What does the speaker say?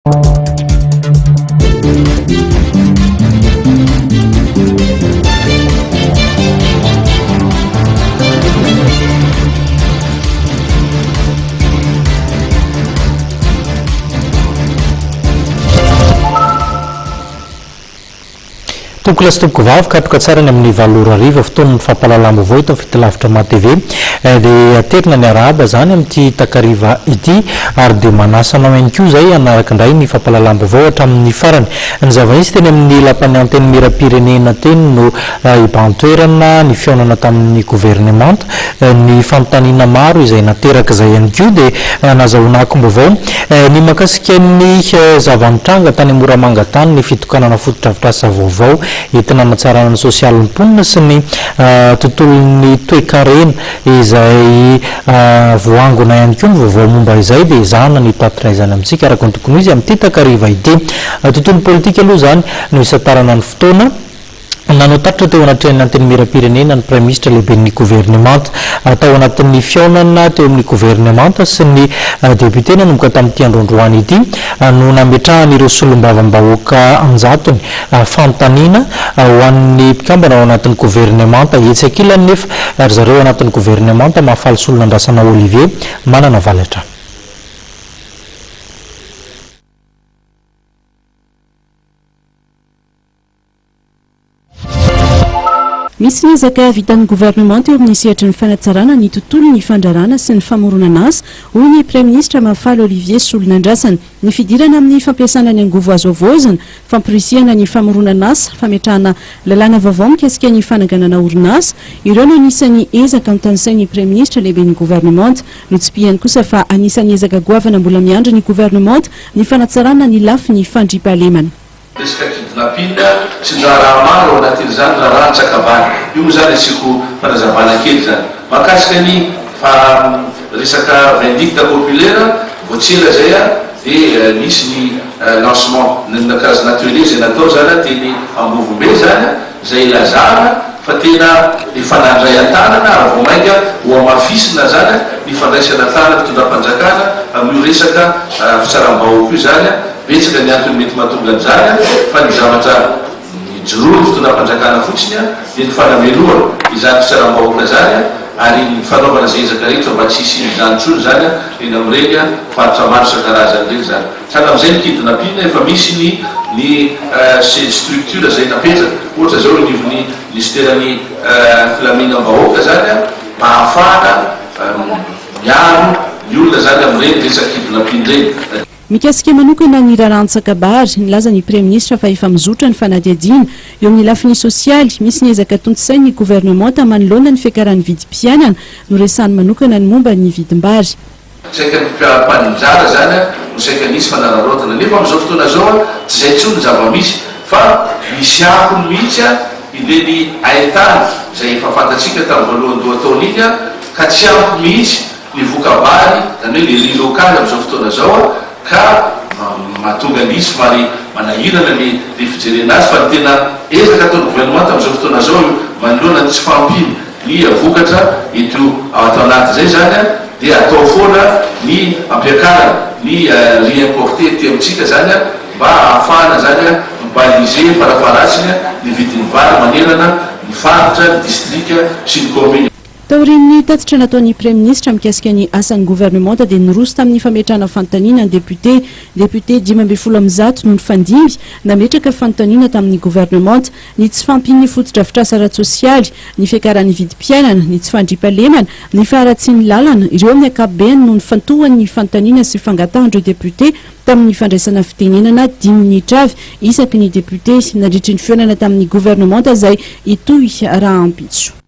Tompokolahy sy tompokovavy, katroka tsara ny amin'ny 8 ora hariva, fotoan'ny fampahalalam-baovao eto amin'ny Fitolavitra Ma TV. Dia aterina ny arahaba izany amin'ity takariva ity ary dia manasa anao ihany koa izay hanaraka indray ny fampahalalam-baovao hatramin'ny farany. Ny zava-nisy teny amin'ny lapan'ny Antenimierampirenena teny no hibahan-toerana ny fihaonana tamin'ny governemanta. Ny fanontaniana maro izay naterak'izay ihany koa dia nazahoana akom-baovao ny mahakasika ny zava-nitranga tany Moramanga tany, ny fitokanana fotodrafitrasa vaovao entina hanatsarana ny sosialin'ny mponina sy ny tontolon'ny toekarena izay voaangona ihany koa ny vaovao momba izay dia ezahana ny hitatitra izany amintsika araka ny tokony ho izy amin'ity takariva ity. Tontolo politika aloha izany no hisantarana ny fotoana. Nanao tatitra teo anatrehan'ny Antenimierampirenena ny Praiminisitra lehiben'ny governemanta. Tao anatin'ny fihaonana teo amin'ny governemanta sy ny depiote nanomboka tamin'ity androandroany ity no nametrahan'ireo solombavambahoaka an-jatony fanontaniana ho an'ny mpikambana ao anatin'ny governemanta. Etsy ankilany nefa ry zareo ao anatin'ny governemanta Mahafaly Solonandrasana Olivier manana valy hatrany. Misy ny ezaka vitan'ny governemanta eo amin'ny sehatry ny fanatsarana ny tontolon'ny fandrarana sy ny famoronana asa, hoy ny Praiminisitra Mahafaly Olivier Solonandrasana. Ny fidirana amin'ny fampiasana ny angovo azo havaozina, famporisihana ny famoronana asa, fametrahana lalàna vaovao mikasika ny fananganana orinasa, ireo no anisan'ny ezaka notanisain'ny Praiminisitra lehiben'ny governemanta. Notsipihany kosa fa anisan'ny ezaka goavana mbola miandry ny governemanta ny fanatsarana ny lafiny fandriampahalemana. Resaka kidnapping sy ny raharaha maro ao anatin'izany raharaha Antsakabary. Io moa izany asiako fanazavana kely izany. Mahakasika ny fa resaka vindicte populaire, vao tsy ela izay dia nisy ny lancement na karazana atelier izay natao izany teny Ambovombe izany izay ilazana fa tena efa nandray an-tanana ary vao mainka hohamafisina izany ny fandraisana an-tanana fitondram-panjakana amin'io resaka fitsaram-bahoaka io izany. Betsaka ny antony mety mahatonga an'izany fa ny zavatra nijoroan'ny fitondram-panjakana fotsiny dia ny fanamelohana izany fitsaram-bahoaka izany ary ny fanaovana izay ezaka rehetra mba tsy hisian'izany intsony izany eny amin'ireny faritra maro isan-karazany ireny izany. Sahala amin'izay ny kidnapping efa misy ny ny structure izay napetraka ohatra izao eo anivon'ny minisiteran'ny filaminam-bahoaka izany mba hahafahana miaro ny olona izany amin'ireny resaka kidnapping ireny. Mikasika manokana ny raharaha Antsakabary, nilaza ny Praiminisitra fa efa mizotra ny fanadihadiana. Eo amin'ny lafiny sosialy, misy ny ezaka tontosain'ny governemanta manoloana ny fiakaran'ny vidim-piainana. Noresahany manokana ny momba ny vidim-bary. Saika ny mpaninjara izany no saika nisy fanararaotana. Nefa amin'izao fotoana izao tsy izay intsony ny zava-misy fa misy akony mihitsy ireny haintany izay efa fantatsika tamin'ny voalohan-dohataona iny ka tsy ampy mihitsy ny voka-bary, izany hoe le riz local amin'izao fotoana izao ka mahatonga ny somary manahirana ny le fijerena azy fa ny tena ezaka ataon'ny gouvernement amin'izao fotoana izao manoloana ny tsy fahampiana ny vokatra eto ato anaty izay izany dia atao foana ny ampiakarana ny riz importé ety amintsika izany mba ahafahana izany mi-baliser farafaharatsiny ny vidin'ny vary manerana ny faritra, ny distrika sy ny commune. Taorian'ny tatitra nataon'ny Praiminisitra mikasika ny asan'ny governemanta dia niroso tamin'ny fametrahana fanontaniana ny depiote. Depiote 115 no nifandimby nametraka fanontaniana tamin'ny governemanta. Ny tsy fahampian'ny fotodrafitrasa ara-tsosialy, ny fiakaran'ny vidim-piainana, ny tsy fandriampahalemana, ny faharatsian'ny lalana, ireo amin'ny ankapobeny no nifantohan'ny fanontaniana sy fangatahan'ireo depiote tamin'ny fandraisana fitenenana dimy minitra avy isaky ny depiote nandritry ny fihaonana tamin'ny governemanta izay hitohy rahampitso.